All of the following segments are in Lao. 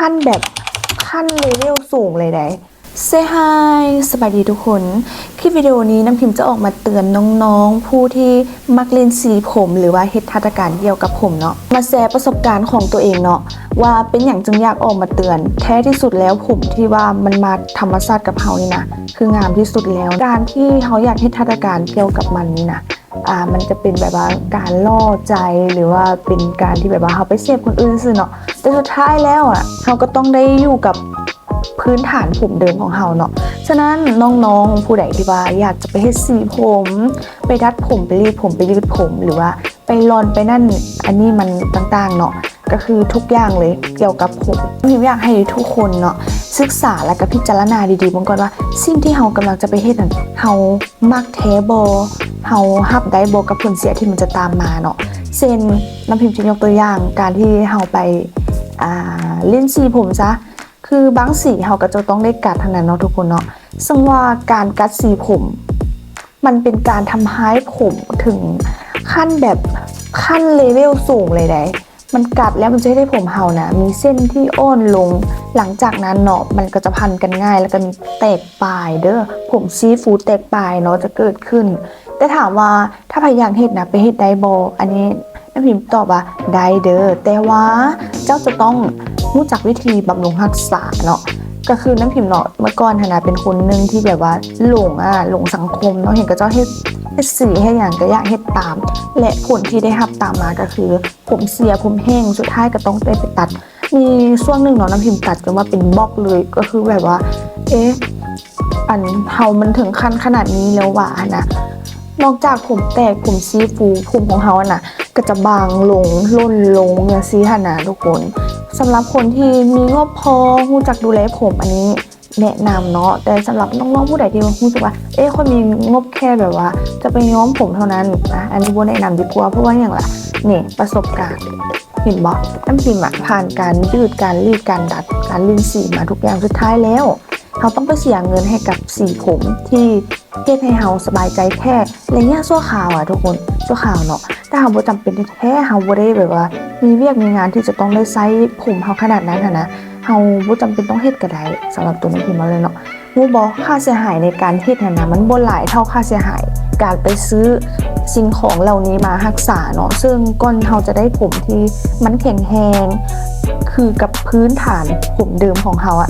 ຂັ້ນແບບ ຂັ້ນເລເວວສູງເລີຍໃດ໋. Say hi ສະບາຍດີທຸກຄົນ. ຄລິບວິດີໂອນີ້ນ້ຳພິມຈະອອກມາເຕືອນນ້ອງໆ ຜູ້ທີ່ມັກຫຼິ້ນສີຜົມ ຫຼືວ່າເຮັດຫັດຖະການກ່ຽວກັບຜົມເນາະ, ມາແຊປະສົບການຂອງຕົວເອງເນາະ ວ່າເປັນຫຍັງຈຶ່ງຢາກອອກມາເຕືອນ. ແທ້ທີ່ສຸດແລ້ວ ຜົມທີ່ວ່າມັນມາທຳມະຊາດກັບເຮົານີ້ນະ ຄືງາມທີ່ສຸດແລ້ວ. ການທີ່ເຮົາຢາກເຮັດຫັດຖະການກ່ຽວກັບມັນນີ້ນະ ອ່າ ມັນຈະເປັນແບບວ່າການຫຼໍ່ໃຈ ຫຼືວ່າເປັນການທີ່ແບບວ່າເຮົາໄປເສບຄົນອື່ນຊື່ເນາະ, ແຕ່ສຸດທ້າຍແລ້ວອະ ເຮົາກໍຕ້ອງໄດ້ຢູ່ກັບພື້ນຖານຜົມເດີມຂອງເຮົາເນາະ. ສະນັ້ນ ນ້ອງໆ ຜູ້ໃດທີ່ວ່າຢາກຈະໄປເຮັດສີຜົມ, ໄປດັດຜົມ, ໄປລີດຜົມ, ໄປຍືດຜົມ ຫຼືວ່າໄປລອນ, ໄປນັ້ນ ອັນນີ້ມັນຕ່າງໆເນາະ, ກໍຄືທຸກຢ່າງເລີຍກ່ຽວກັບຜົມ. ພິມຢາກໃຫ້ທຸກຄົນເນາະ ສຶກສາ ແລ້ວກໍພິຈາລະນາດີໆເບິ່ງກ່ອນວ່າ ສິ່ງທີ່ເຮົາກຳລັງຈະໄປເຮັດນັ້ນ ເຮົາມັກແທ້ບໍ່? ເຮົາຮັບໄດ້ບໍ່ກັບຜົນເສຍທີ່ມັນຈະຕາມມາເນາະ? ເຊັ່ນ ນ້ຳພິມຈະຍົກຕົວຢ່າງ ການທີ່ເຮົາໄປ ອ່າ ຫຼິ້ນສີຜົມຊະ, ຄືບາງສີເຮົາກໍຈະຕ້ອງໄດ້ກັດຫັ້ນນະເນາະທຸກຄົນເນາະ. ເຊິ່ງວ່າການກັດສີຜົມ ມັນເປັນການທຳຮ້າຍຜົມເຖິງຂັ້ນແບບ ຂັ້ນເລເວວສູງເລີຍໃດ໋. ມັນກັດແລ້ວມັນຈະເຮັດໃຫ້ຜົມເຮົານະ ມີເສັ້ນທີ່ອ່ອນລົງ, ຫຼັງຈາກນັ້ນເນາະ ມັນກໍຈະພັນກັນງ່າຍ ແລ້ວກໍມີແຕກປາຍເດີ້, ຜົມຊີ້ຟູແຕກປາຍເນາະ ຈະເກີດຂຶ້ນ. ແຕ່ຖາມວ່າ ຖ້າໃຜຢາກເຮັດນະ ໄປເຮັດໄດ້ບໍ່? ອັນນີ້ນ້ຳພິມຕອບວ່າ ໄດ້ເດີ້, ແຕ່ວ່າເຈົ້າຈະຕ້ອງຮູ້ຈັກວິທີບຳລຸງຮັກສາເນາະ. ກໍຄືນ້ຳພິມເນາະ ເມື່ອກ່ອນຫັ້ນນະ ເປັນຄົນໜຶ່ງທີ່ແບບວ່າຫຼົງ ອ່າ ຫຼົງສັງຄົມເນາະ, ເຫັນເຂົາເຈົ້າເຮັດ ເຮັດສີເຮັດຫຍັງກໍຢາກເຮັດຕາມ ແລະ ຜົນທີ່ໄດ້ຮັບຕາມມາກໍຄື ຜົມເສຍ ຜົມແຫ້ງ, ສຸດທ້າຍກໍຕ້ອງໄດ້ໄປຕັດ. ມີຊ່ວງໜຶ່ງເນາະ ນ້ຳພິມຕັດຈົນວ່າເປັນບລັອກເລີຍ, ກໍຄືແບບວ່າ ເອະ ອັນເຮົາມັນເຖິງຂັ້ນຂະໜາດນີ້ແລ້ວຫວາຫັ້ນນະ. ນອກຈາກຜົມແຕກ, ຜົມຊີ້ຟູ, ຜົມຂອງເຮົາຫັ້ນນະ ກໍຈະບາງລົງ, ຫຼົ່ນລົງ ຈັ່ງຊີ້ຫັ້ນນະທຸກຄົນ. ສຳລັບຄົນທີ່ມີງົບພໍ ຮູ້ຈັກດູແລຜົມ ອັນນີ້ ແນະນຳເນາະ, ແຕ່ສຳລັບນ້ອງໆຜູ້ໃດທີ່ວ່າຮູ້ສຶກວ່າ ເອະ ຂ້ອຍມີງົບແຄ່ແບບວ່າຈະໄປຍ້ອມຜົມເທົ່ານັ້ນ ອະ ອັນນີ້ບໍ່ແນະນຳດີກວ່າ. ເພາະວ່າຫຍັງລະ? ນີ້ ປະສົບການ ເຫັນບໍ່? ນ້ຳພິມອະ ຜ່ານການຍືດ ການລີດ ການດັດ ການຫຼິ້ນສີມາທຸກຢ່າງ, ສຸດທ້າຍແລ້ວ ເຮົາຕ້ອງໄປເສຍເງິນໃຫ້ກັບສີຜົມທີ່ ເຮັດໃຫ້ເຮົາສະບາຍໃຈແຄ່ໄລຍະຊົ່ວຄາວອະທຸກຄົນ, ຊົ່ວຄາວເນາະ. ຖ້າເຮົາບໍ່ຈຳເປັນແທ້ໆ ເຮົາບໍ່ໄດ້ແບບວ່າມີວຽກມີງານທີ່ຈະຕ້ອງໄດ້ໃຊ້ຜົມເຮົາຂະໜາດນັ້ນຫັ້ນນະ, ເຮົາບໍ່ຈຳເປັນຕ້ອງເຮັດກໍໄດ້. ສຳລັບຕົວນ້ອງພິມເອົາເລີຍເນາະ, ຮູ້ບໍ່ ຄ່າເສຍຫາຍໃນການເຮັດຫັ້ນນະ ມັນບໍ່ຫຼາຍເທົ່າຄ່າເສຍຫາຍການໄປຊື້ສິ່ງຂອງເຫຼົ່ານີ້ມາຮັກສາເນາະ. ເຊິ່ງກ່ອນເຮົາຈະໄດ້ຜົມທີ່ມັນແຂງແຮງ ຄືກັບພື້ນຖານຜົມເດີມຂອງເຮົາອະ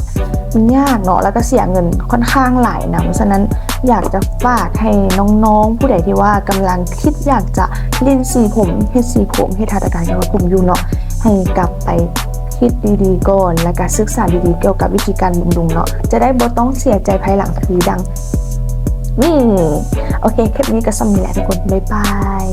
ມັນຍາກເນາະ ແລ້ວກໍເສຍເງິນຂ້ອນຂ້າງຫຼາຍນຳ. ສະນັ້ນ ຢາກຈະຝາກໃຫ້ນ້ອງໆຜູ້ໃດທີ່ວ່າກຳລັງຄິດຢາກຈະຫຼິ້ນສີຜົມ, ເຮັດສີຜົມ, ເຮັດຫັດຖະການກ່ຽວກັບຜົມຢູ່ເນາະ, ໃຫ້ກັບໄປຄິດດີໆກ່ອນ ແລ້ວກໍສຶກສາດີໆກ່ຽວກັບວິທີການບຳລຸງເນາະ, ຈະໄດ້ບໍ່ຕ້ອງເສຍໃຈພາຍຫຼັງຄືດັ່ງນີ້. ໂອເຄ ຄລິບນີ້ກໍສ່ຳນີ້ແຫຼະທຸກຄົນ, ບາຍບາຍ.